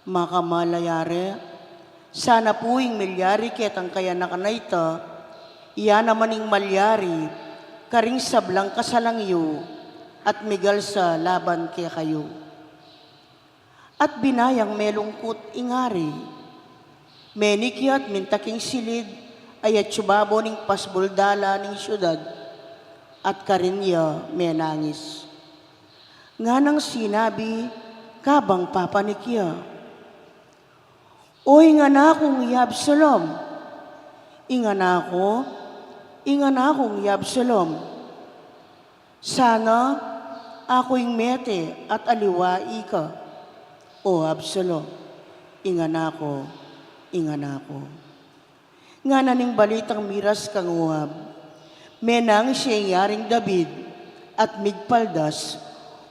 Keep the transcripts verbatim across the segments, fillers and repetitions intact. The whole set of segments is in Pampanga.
Makamal a yari, sana pu ing milyari ketang kayanak na ita, iya naman ing malyari karing sablang kasalang yu at migalsa laban kekayu. At binayang melungkut ing ari. Menik ya at minta king silid a yatsu babo ning pasbul dala ning siudad, at karin ya menangis. Nganang sinabi kabang papanik ya, "O ing anakung i Absalom, ing anako, ing anakung i Absalom, sana aku ing mete at aliwa ika, O Absalom, ing anako, ing anako." Ngana ning balitang miras kang Joab, menangis ya ing Yaring David at migpaldas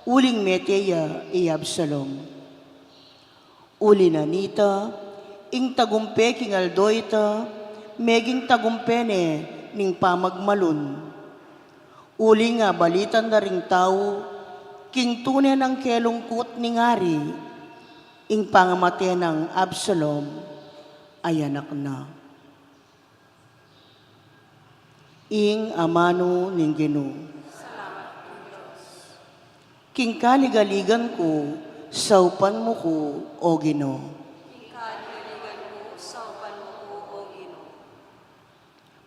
uling mete ya i Absalom. Uli na nita, ing tagumpe king aldo ita meging tagumpe ne ning pamagmalun. Uling abalitan da ring tau king tune nang kelungkut ning ari, ing pangamate nang Absalom a anak na. Ing amanu ning Ginu. King kaligaligan ku, saupan mu ku, O Ginu. King kaligaligan ku, saupan mu ku, O Ginu.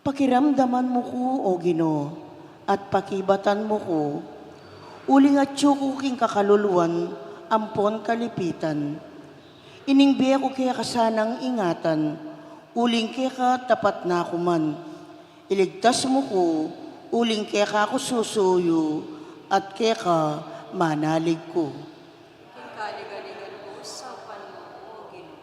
Pakiramdaman mu ku, O Ginu, at pakibatan mu ku, uling atyu ku king kakaluluan ampon kalipitan. Ining bie ku keka sanang ingatan, uling keka tapat na ku man. Iligtas mu ku, uling keka ku susuyu, at keka manalig ku. King kaligaligan ku, saupan mu ku, O Ginu.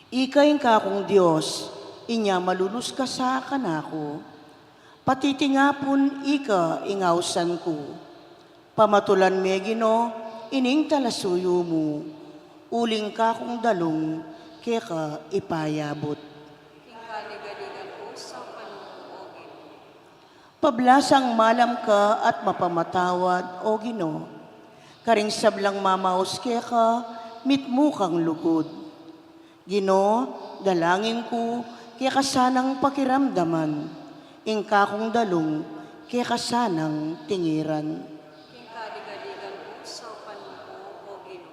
Ika ing kakung Dios, inya malulus ka sa kanaku. Patitingapun ika ing ausan ku. Pamatulan me, Ginu, ining talasuyu mu, uling kakung dalung keka ipayabut. King kaligaligan ku, saupan mu ku, O Ginu. Pablasang malam ka at mapamatawad, O Ginu. Karing sablang mamaus keka, mitmu kang lugud. Ginu, dalangin ku, keka sanang pakiramdaman, ing kakung dalung, keka sanang tingiran. King kaligaligan ku, saupan mu ku, O Ginu.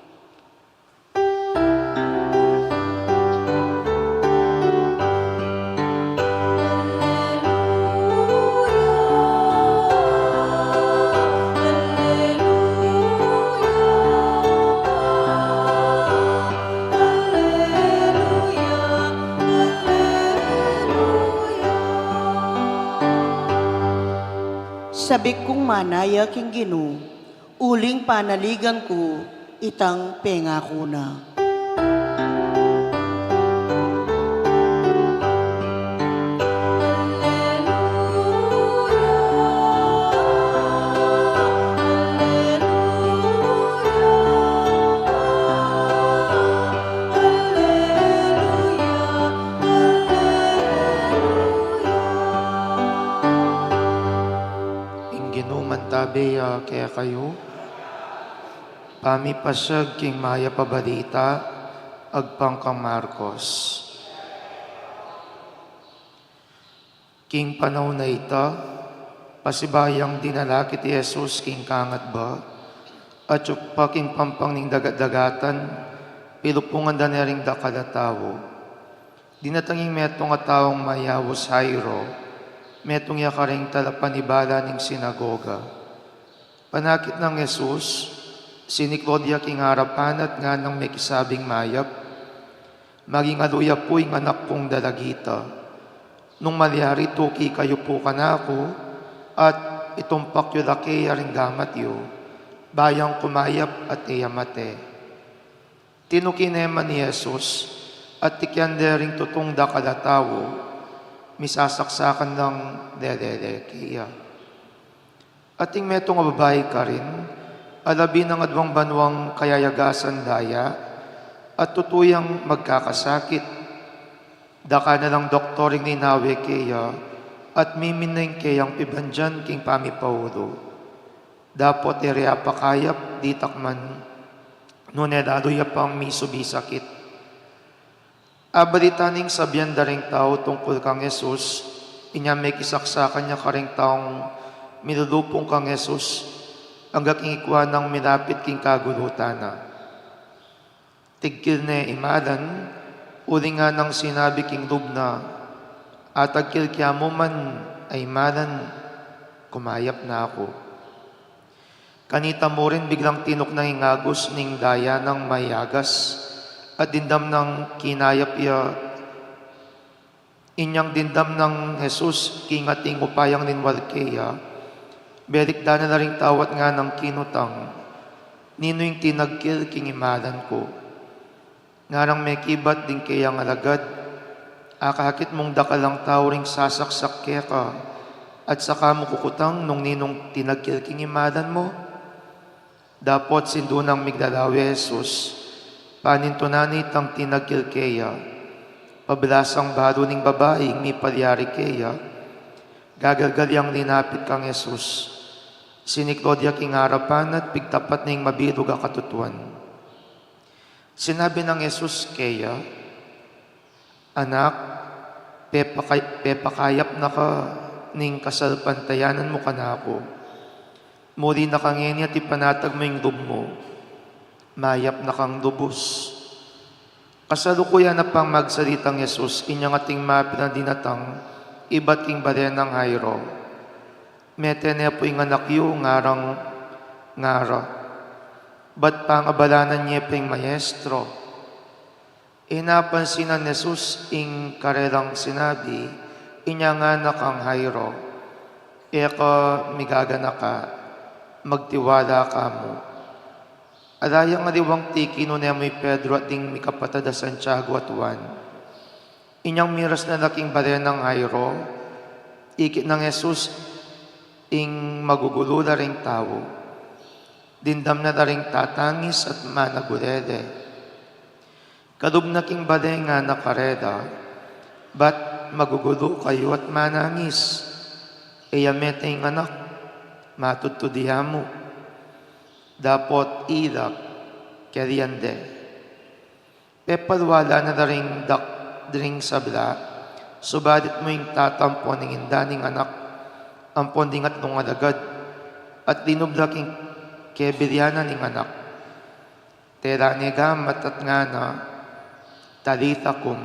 Sabik kung manaya king Ginu, uling panaligan ku itang pengaku na. Ing Ginu mantabe ya kekayu. Pamipasiag king Mayap a Balita agpang kang Marcos. King panaun a ita, pasibayung dinalakit i Jesus king kangatba, at yupang king pampang ning dagat-dagatan, pilupungan da ne ring dakal a tau. Dinatung ing metung a taung mayaus Jairo, metung ya karing talapanibala ning sinagoga. Panakit nang Jesus, siniklaud ya king arapan at nganang mekisabing mayap, "Maging alu ya pu ing anak kung dalagita. Nung malyari, tuki kayu pu kanaku, at itumpak yu la keya ring gamat yu, bayung kumayap at e ya mate." Tinuki ne man i Jesus, at tikyan de ring tutung dakal a tau, misasaksakan lang lelele keya. Ating metung a babai karin, alabi nang adwang banuang kayayagasan da ya, at tutu yang magkakasakit. Daka na lang doktor ing linawe keya, at mimin na ing keyang pibandian king pamipaulu. Dapot e re ya pakayap ditak man. nune lalu ya pang misubisakit. Abalita ning sabian da ring tau tungkul kang Jesus, inya mekisaksakan ya karing taung milulupung kang Jesus, angga king ikua nang milapit king kagulutan na. Tigkil ne imalan, uling nganang sinabi king lub na, "Atagkil kya mu man a imalan, kumayap na ku." Kanita mu rin biglang tinuknang ing agus ning daya nang mayagas, at dimdam nang kinayap ya. Inyang dimdam nang Jesus king ating upayang linwal keya, belikdan na la ring tau at nganang kinutang, "Ninu ing tinagkil king imalan ku?" Ngarang mekibat ding keyang alagad, "Akakit mung dakal lang tau ring sasaksak keka, at saka mu kukutang nung ninung tinagkil king imalan mu?" Dapot sindu nang miglalawe Jesus, panintunan itang tinagkil keya. Pablasang balu ning babaing mipalyari keya, gagalgal yang linapit kang Jesus. Siniklaud ya king arapan at pigtapat ning mabilug a katutuan. Sinabi nang Jesus keya, "Anak, pepakay-, pepakayap na ka ning kasalpantayanan mu kanaku. Muli na ka ngeni at ipanatag mu ing lub mu. Mayap na kang lubus." Kasalukuyan na pang magsalitang Jesus, inyang ating mapilan dinatang ibat king bale nang Jairo. "Mete ne pu ing anak yu," ngarang ngara. "Bat pangabalanan ye pa ing maestro?" E napansin nang Jesus ing karelang sinabi, inya ngana kang Jairo, "E ka migaganaka, magtiwala ka mu." Ala yang aliwang tiki nune mu i Pedro at ding mikapatad a Santiago at Juan. Inyang miras na la king bale nang Jairo, ikit nang Jesus ing magugulu la ring tau. Dimdam na la ring tatangis at managulele. Kalub na king bale ngana karela, "Bat magugulu kayu at manangis? E ya mete ing anak, matudtud ya mu." Dapot ilak kelian de. Pepalwala na la ring dak-, ding sabla, subalit mu ing tata ampon ing inda ning anak, ampon ding atlung alagad, at linub la king kebilian na ning anak. Tela ne gamat at ngana, "Talitha kum,"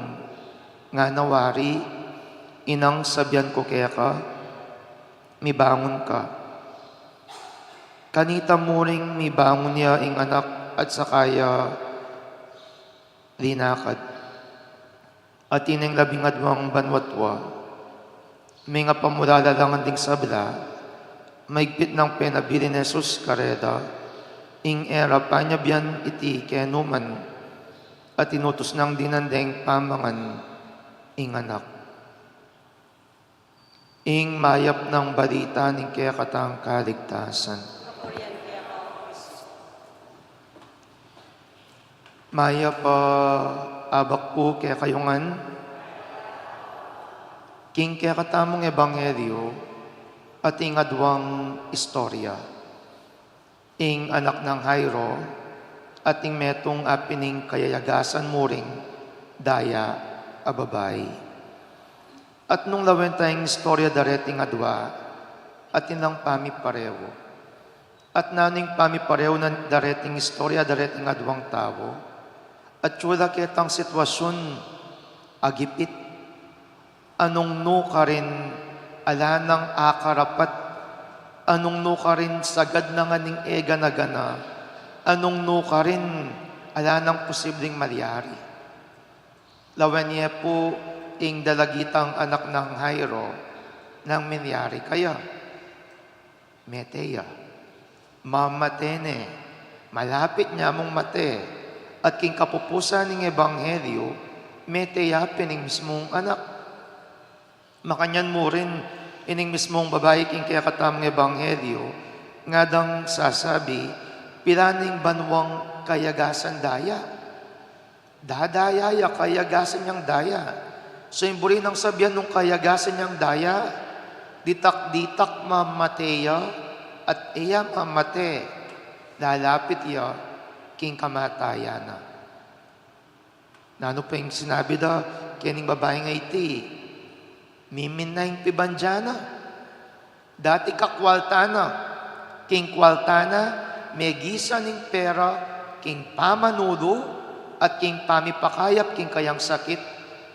ngana wari, "Inang, sabian ku keka, mibangun ka." Kanita mu ring mibangun ya ing anak at saka ya linakad. Atin neng labing adwang banua at wa, mengapamulala la ngan ding sabla, maigpit nang penabilin Jesus karela ing e ra panyabian iti kenu man, at inutus nang dinan deng pamangan ing anak. Ing mayap nang balita ning kekatang kaligtasan. Mayap a abak pu kekayu ngan. King kekatamung ebanghelyo, ating adwang istorya. Ing anak nang Jairo, ating metung a pining kayayagasan mu ring daya a babai. At nung lawen ta ing istorya dareting adwa, atin lang pamiparew. At nanu ing pamiparew na dareting istorya dareting adwang tau? Atiu la ketang sitwasyun, agipit. Anung nu karin ala nang akarapat, anung nu karin sagad na ngan ing e gana-gana, anung nu karin ala nang posibling malyari. Lawen ye pu ing dalagitang anak nang Jairo, nang milyari kaya. Mete ya. Mamate ne. Malapit ne mung mate. At king kapupusan ning ebanghelyo, mete ya pin ing mismung anak. Makanyan mu rin, ining mismung babai king kekatamung ebanghelyo, ngadang sasabi, pilan ing banuang kayagasan daya. Dadaya ya, kayagasan yang daya. So, ing buri nang sabian nung kayagasan yang daya, ditak-ditak mamate ya, at e ya mamate, lalapit ya king kamatayan na. Nanu pa ing sinabi da kening babaing iti? Mimin na ing pibandia na. Dati kakwalta na. King kwalta na, megisa ning pera king pamanulu at king pamipakayap king kayang sakit,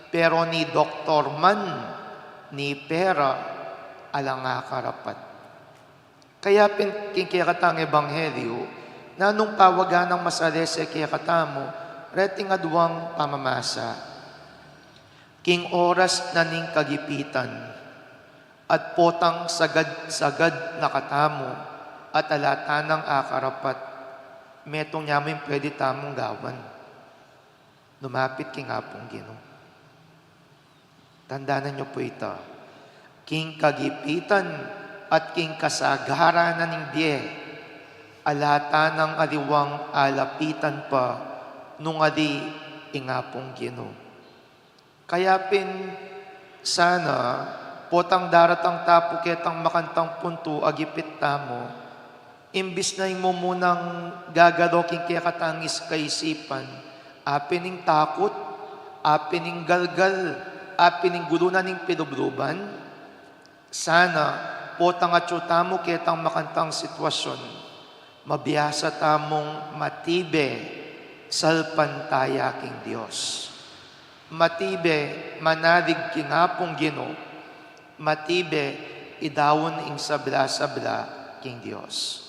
pero ni doktor man, ni pera, alang akarapat. Kaya pin king kekatang ebanghelyu, nanung pawagan nang masalese kekatamu reting aduang pamamasa? King oras na ning kagipitan, at potang sagad-sagad na katamu, at ala tanang akarapat, metung ya mu ing pwede tamung gawan. Lumapit king Apung Ginu. Tandanan yu pu ita, king kagipitan at king kasagaran na ning bie, ala tanang aliwang alapitan pa nung ali ing Apung Ginu. Kaya pin sana, potang daratang tapu ketang makantang puntu a gipit tamu, imbis na ing mumunang gagalo king kekatang is-, kaisipan, apin ing takut, apin ing galgal, apin ing gulu na ning pilubluban, sana, potang atyu tamu ketang makantang sitwasyun, mabiasa tamung matibe salpantaya king Dios. Matibe manalig king Apung Ginu, matibe idaun ing sabla-sabla king Dios.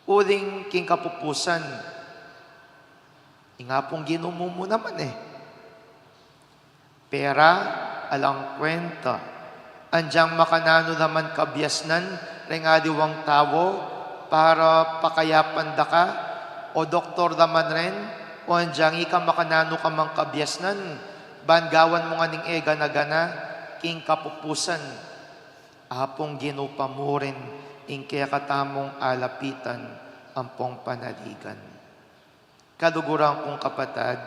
Uling king kapupusan, ing Apung Ginu mu mu naman e. Pera, alang kwenta. Anyang makananu la man kabiasnan ring aliwang tau para pakayapan da ka, o doktor la man rin, o anyang ika makananu ka mang kabiasnan, ban gawan mu ngan ing e gana-gana, king kapupusan, Apung Ginu pa mu rin ing kekatamung alapitan ampong panaligan. Kaluguran kung kapatad,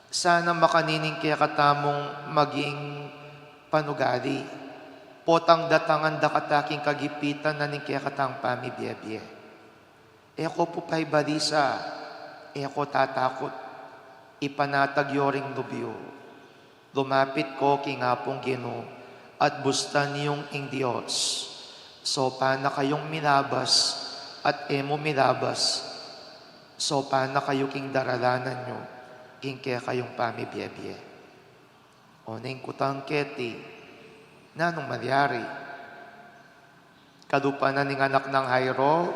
sana makanini ing kekatamung maging panugali, potang datangan da kata king kagipitan na ning kekatang pamibie-bie. E ko pu paibalisa, e ko tatakut, ipanatag yu ring lub yu. Lumapit ko king Apung Ginu, at bustan yung ing Dios. Saupan na kayung milabas, at e mu milabas, saupan na kayu king daralanan yu, king kekayung pamibie-bie. O ning kutang keti, nanung malyari? Kalupa na ning anak nang Jairo,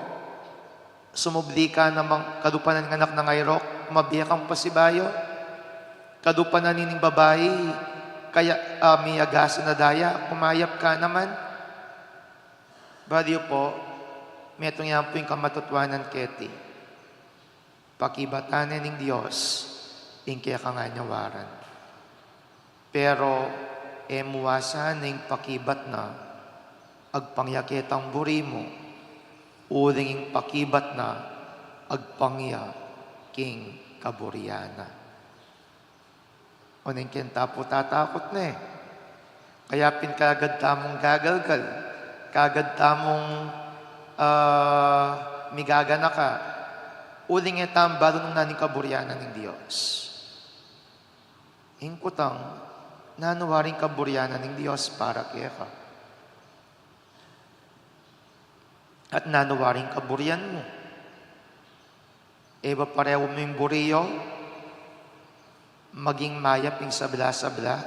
sumubli ka namang, kalupa na ning anak nang Jairo, mabie kang pasibayu. Kalupa na ning babai, kaya, ah, miyagas na daya, kumayap ka naman. Baliw pu, metung ya pu ing kamatutuanan keti. Pakibatan ne ning Dios ing kekang anyawaran. Pero e mu asahan ing pakibat na agpang ya ketang buri mu, uling ing pakibat na agpang ya king kaburian na. Oneng keng tapu tatakut ne. Kaya pin kagad tamung gagalgal, kagad tamung, ah, migaganaka, uling e tamu balu nung nanu ing kaburian na ning Dios. Ing kutang, nanu wari ing kaburian na ning Dios para keka? At nanu wari ing kaburian mu? E ba parehu mu ing buri yu? Maging mayap ing sabla-sabla.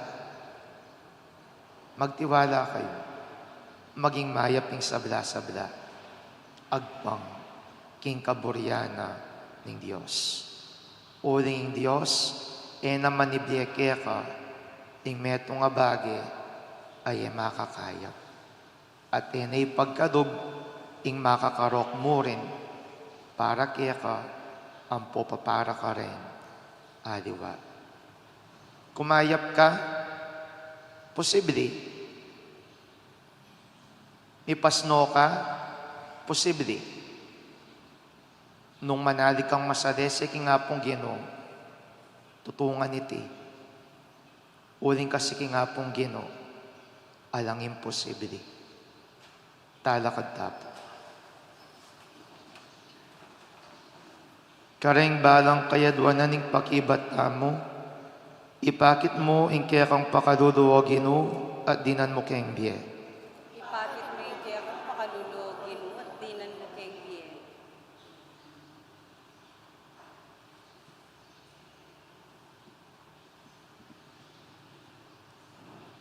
Magtiwala kayu. Maging mayap ing sabla-sabla. Agpang king kaburian na ning Dios. Uling ing Dios, e na manibie keka ing metung a bage a e makakayap. At e ne ipagkalub ing makakarok mu rin para keka ampo pa para karin aliwa. Kumayap ka? Posibli. Mipasno ka? Posibli. Nung manalig kang masalese king Apung Ginu, tutungan iti. Uling kasi king Apung Ginu, alang imposibli. Talakad ta pu. Kareng balang kayadwanan ning pakibat tamu, ipakit mu ing kekang pakalulu, O Ginu, at dinan mu keng bie. Ipakit mu ing kekang pakalulu, O Ginu, at dinan mu keng bie.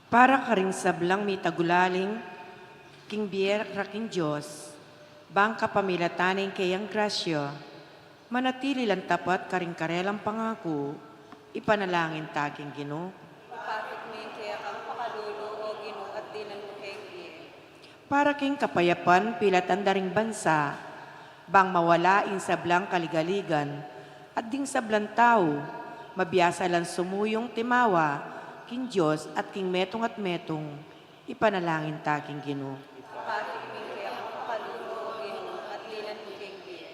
Para karing sablang mitagulaling king bie ra king Dios, bang kapamilatan ning keyang grasya, manatili lang tapat karing karelang pangaku, ipanalangin ta king Ginu. Ipakit mu ing kekang pakalulu, O Ginu, at dinan mu keng bie. Para king kapayapan pilatan da ring bansa, bang mawala ing sablang kaligaligan, at ding sablang tau, mabiasa lang sumuyung timawa king Dios at king metung at metung, ipanalangin ta king Ginu. Ipakit mu ing kekang pakalulu, O Ginu, at dinan mu keng bie.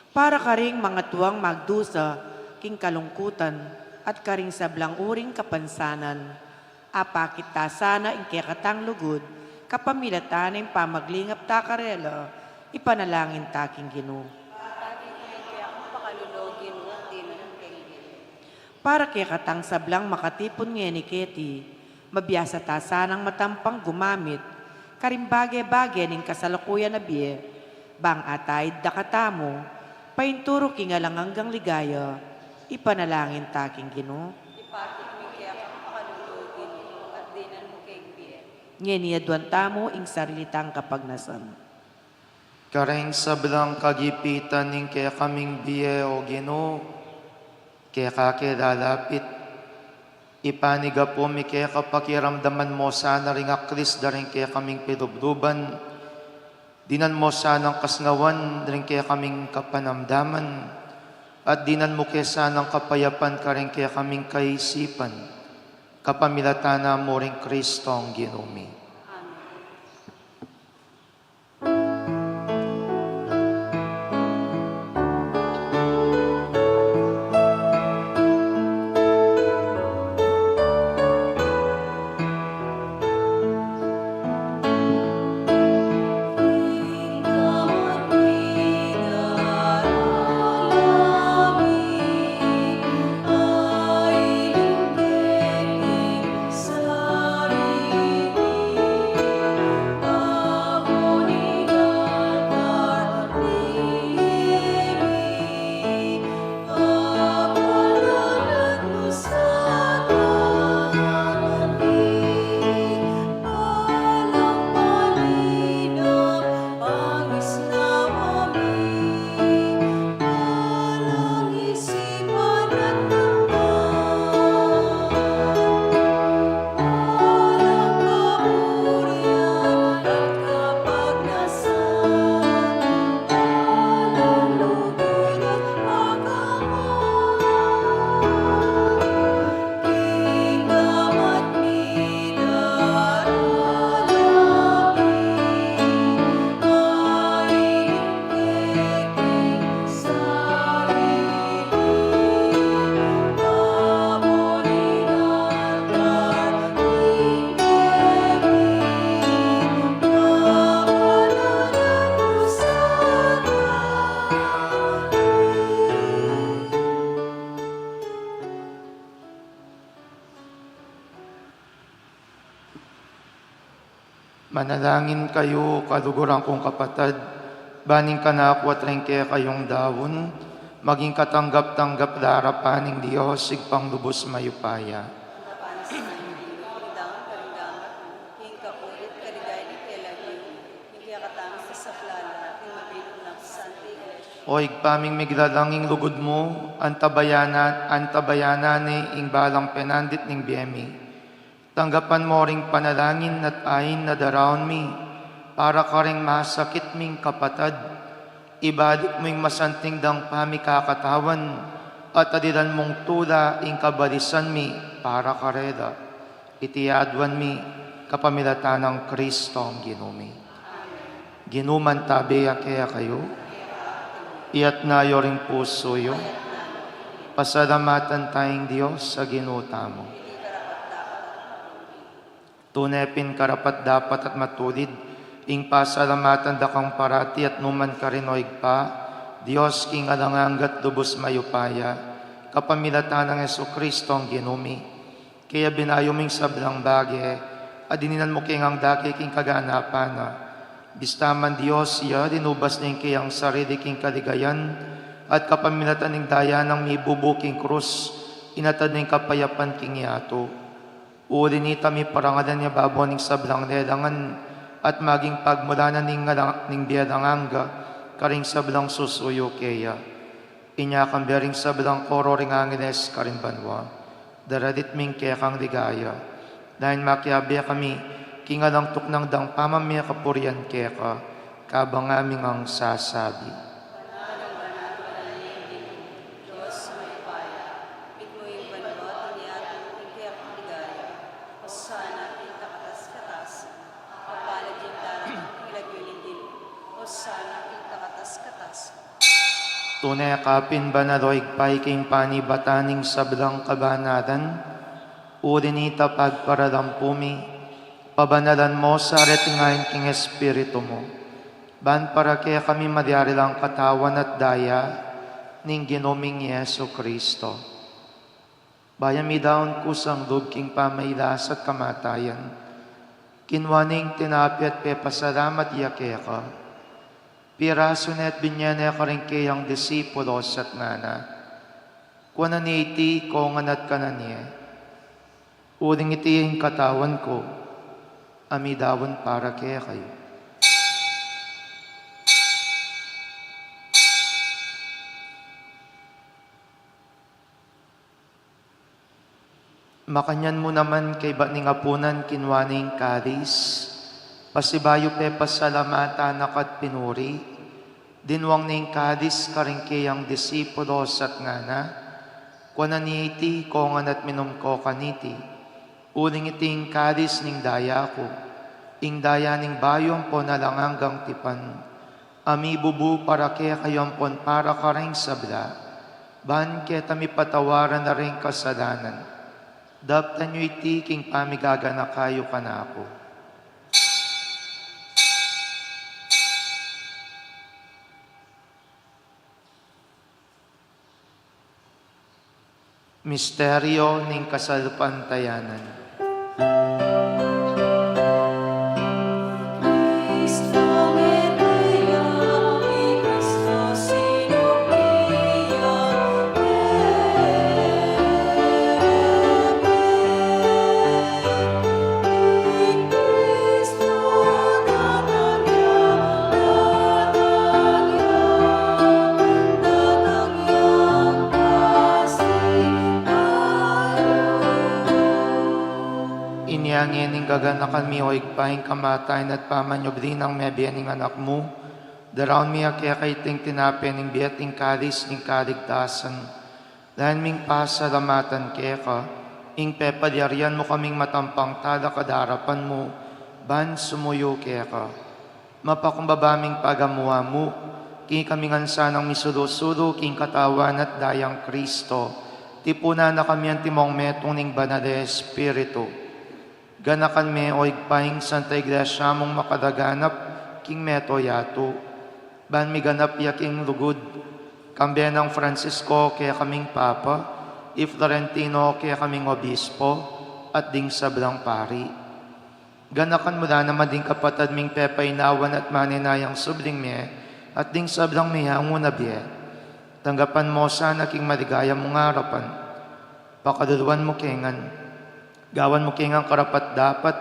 Para karing mangatuang magdusa king kalungkutan at karing sablang uring kapansanan, apakit ta sana ing kekatang lugud, kapamilatan ning pamaglingap ta karela, ipanalangin ta king Ginu. Ipakit mu ing kekang pakalulu, O Ginu, at dinan mu keng bie. Para kekatang sablang makatipun ngeni keti, mabiasa ta sanang matampang gumamit karing bage-bage ning kasalukuyan a bie, bang ataid da katamu, painturu king alang anggang ligaya, ipanalangin ta king Ginu. Ipakit mu ing kekang pakalulu, O Ginu, at dinan mu keng bie. Ngeni aduan tamu ing sarili tang kapagnasan. Kareng sablang kagipitan ning kekaming bie, O Ginu, keka ke lalapit. Ipanyawad mi keka, pakiramdaman mu sana ring aklis da ring kekaming pilubluban. Dinan mu sanang kasnawan ring kekaming kapanamdaman. At dinan mu ke sanang kapayapan karing kekaming kaisipan. Kapamilatan na mu ring Kristong Ginu mi. Amen. Manalangin kayu, kaluguran kung kapatad, ban ing kanaku at ring kekayung daun, maging katanggap-tanggap la arapan ning Dios, Ibpang lubus mayupaya. Tanggapan na sana ning Ginu ing daun karing gamat mu, king kapurian at kaligayan ning kayang lagyu, king kekatamung kasaplalan, king mabilug nang Santa Iglesia. O Ibpa ming miglalang, ing lugud mu, antabayanan, antabayanan ne ing balang penandit ning bie mi. Tanggapan mu ring panalangin at ain a daraun mi para karing masakit ming kapatad. Ibalik mu ing masanting dang pamikakatawan at adilan mung tula ing kabalisan mi para karela. Iti aduan mi kapamilatan nang Kristong Ginu mi. Ginu mantabe ya kekayu. Iyatas yu ring pusu yu. Pasalamatan taya ing Dios a Ginu tamu. Tune pin karapat-dapat at matulid ing pasalamatan da kang parati at nukarin man, O Ibpa, Dios king alang angga at lubus mayupaya, kapamilatan nang Jesucristo a Ginu mi, kaya binayu mu ing sablang bage, at dininan mu keng dake king kaganapan na. Bista man Dios ya, linubas ne ing keyang sarili king kaligayan, at kapamilatan ning daya nang mibubu king krus, inatad ne ing kapayapan king yatu. Uli nita miparangalan ya babo ning sablang lelangan, at maging pagmulan na ning, ning bie alang angga, karing sablang susuyu keya. Inya kambe ring sablang koro ring angeles karing banua, daralit mi ing kekang ligaya. Dahil makiabe kami, king alang tuknang dang pamamie kapurian keka, kabang ngaming sasabi. Banal, banal, banal ya ing Ginu, Dios mayupaya, mitmu ing banua at ing yatu king kekang ligaya. Hosana king takatas-katasan. Mapalad ya ing darating king lagyu ning Ginu. Hosana king takatas-katasan. Tune ka pin banal, o Ibpa, king panibatan ning sablang kabanalan, uli nita pagparalampu mi, pabanalan mu sa reting ain king Espiritu mu, ban para kekami malyari lang katawan at daya ning Ginu ming Jesucristo. Bayu midaun kusang lub king pamailas at kamatayan, kinua ne ing tinape at pepasalamat ya keka, pirasu ne at binye ne karing keyang disipulos at ngana: Kuanan ye iti kongan at kanan ye, uling iti ing katawan ku, a midaun para kekayu. Makanyan mu naman kaibat ning apunan, kinua ne ing kalis, pasibayu pepasalamatan na ka at pinuri, dinwang ne ing kalis karing keyang disipulos at ngana: Kuanan ye iti kongan at minum ko kaniti, uling iti ing kalis ning daya ku, ing daya ning bayu ampon alang anggang tipan, a mibubu para kekayu ampon para karing sabla, ban keta mipatawaran la ring kasalanan. Daptan yu iti king pamigaganaka yu kanaku. Misteryo ning kasalpantayanan. Inya ngeni gaganakan mi, o Ibpa, ing kamatayan at pamanyubli nang mebie ning Anak mu, daraun mi keka iting tinape ning bie at ing kalis ning kaligtasan. Lain ming pasalamatan keka, ing pepalyarian mu kaming matampang talakad king arapan mu, ban sumuyu keka. Mapakumbaba ming pagamu-amu, king ikami ngan sanang misulu-sulu king katawan at dayang Kristo, tipunan na kami antimong metung ning Banal a Espiritu. Ganakan me, o Ibpa, ing Santa Iglesia mung makalaganap king mabilug a yatu, ban miganap ya king lugud, kambe nang Francisco kekaming Papa, i Florentino kekaming Obispo, at ding sablang pari. Ganakan mu la naman ding kapatad ming pepainawan at manenayang subling mie, at ding sablang meyangu na bie. Tanggapan mu la sana king maligaya mung arapan. Pakaluluan mu ke ngan. Gawan mu ke ngan karapat-dapat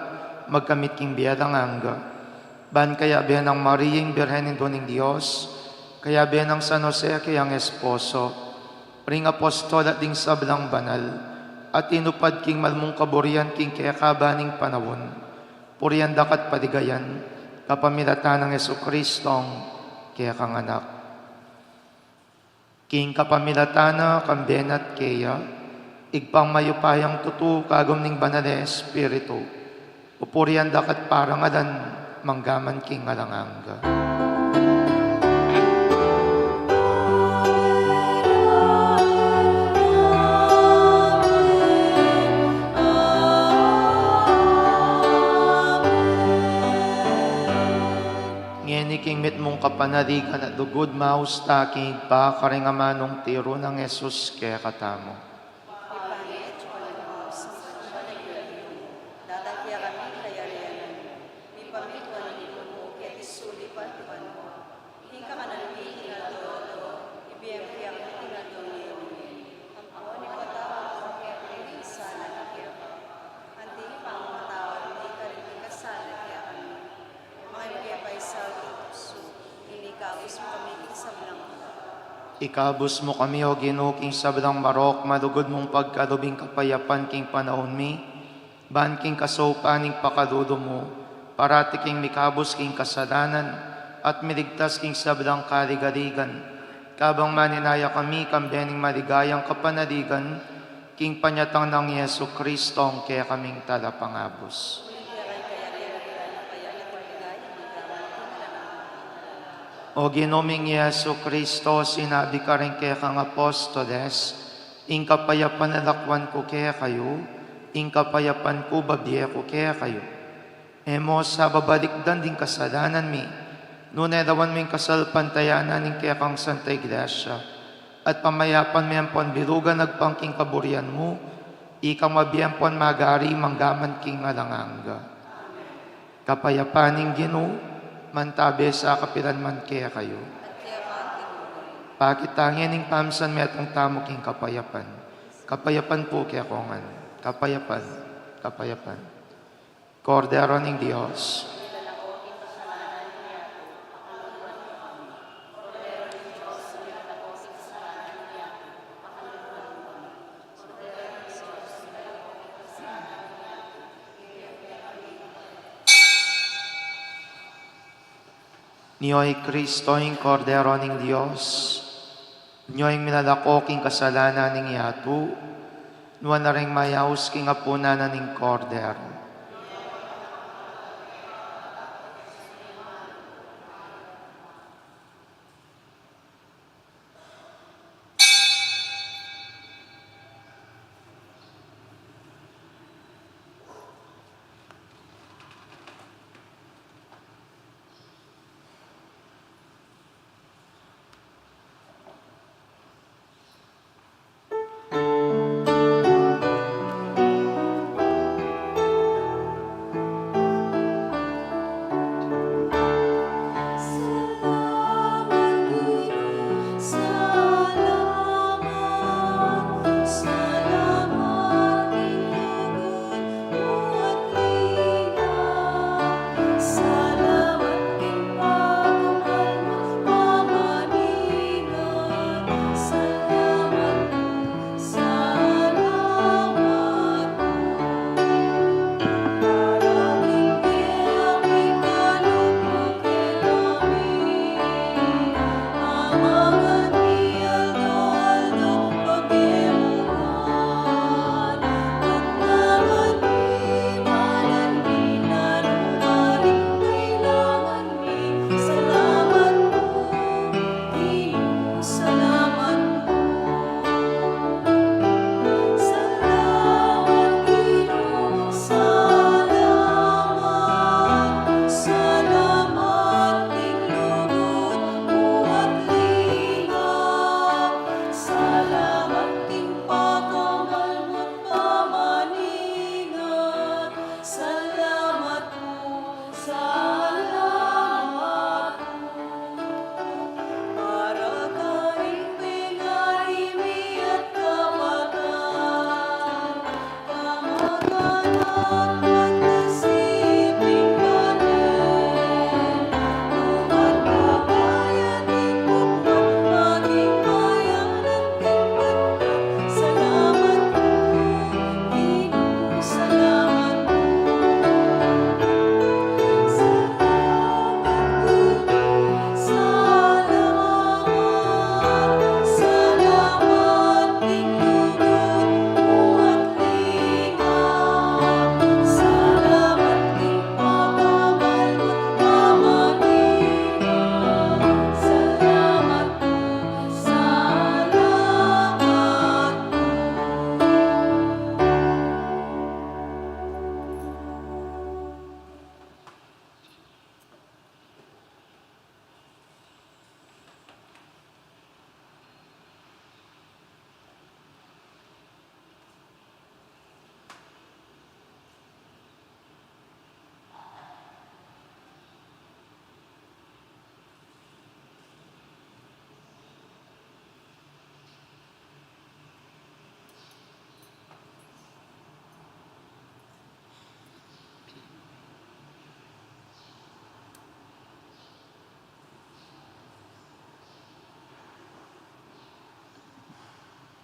magkamit king bie alang angga. Ban kayabe nang Maria ing Birhen Indu ning Dios, kayabe nang San Jose a keyang esposo, ring apostol at ding sablang banal, a tinupad king mal mung kaburian king kekaban ning panaun, purian da ka at paligayan, kapamilatan nang Jesucristong kekang Anak. King kapamilatan na, kambe na at keya, Ibpang mayupayang tutu, kagum ning Banal a Espiritu, pupurian da ka at parangalan, mangga man king alang angga. Ngeni king mitmung Kapanaligan at lugud, maus ta king Ibpa, karing amanung tiru nang Jesus kekatamu. Dada kekami ing kayarian mu, mipamitua ing lub mu keti sulip anti banua. Ing kakanan mi king aldo-aldo ibie mu kekami king aldo ngeni. Ampon ipatawad mu kekami ing sala mi keka, anti ing pamamatawad mi karing mikasala kekami. Manga e mu ke paisaul king tuksu, nune ikabus mu kami king sablang marok. Ikabus mu kami, O Ginu, king sablang marok, malugud mung pagkalub ing kapayapan king panaun mi, ban king kasaupan ning pakalulu mu, parati kaming mikabus king kasalanan, at miligtas king sablang kaligaligan. Kabang maninaya kami kambe ning maligayang kapanaligan, king panyatang nang Jesucristo, ing kekaming Talapangabus. O Ginu ming Jesucristo, sinabi mu karing kekang apostoles, ing kapayapan lakwan ku kekayu, ing kapayapan ku babie ku kekayu. E mu sa babalikdan ding kasalanan mi, nune lawan mu ing kasalpantayanan ning kekang Santa Iglesia, at pamayapan me ampon bilugan agpang king kaburian mu, ikang mabie ampon magari mangga man king alang angga. Kapayapan ning Ginu, mantabe sa kapilan man kekayu. Pakit tang ing pamisan metung tamu king kapayapan. Kapayapan pu kekongan. Kapayapan, kapayapan. Kordero ning Dios. Nyo i Kristo, ing Kordero ning Dios. Nyo ing milalako king kasalanan ning yatu. Nuan la ring mayaus king apunan na ning Kordero.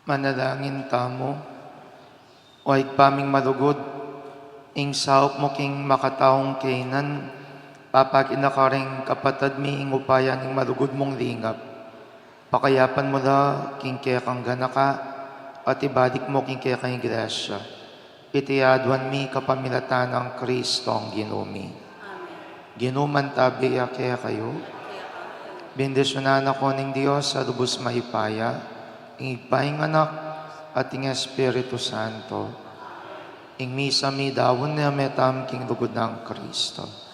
Manalangin tamu. O Ibpa ming malugud, ing saup mu king makataung kainan, papakiana karing kapatad mi ing upaya ning malugud mung lingap. Pakayapan mu la king kekang ganaka, at ibalik mu king kekang iglesia. Iti aduan mi kapamilatan nang Kristong Ginu mi. Amen. Ginu mantabi ya kekayu. Bendisyunan na kayu ning Dios a lubus mayupaya, ing Ibpa, ing Anak, at ing Espiritu Santo. Ing misa midaun ne, metam king lugud nang Kristo.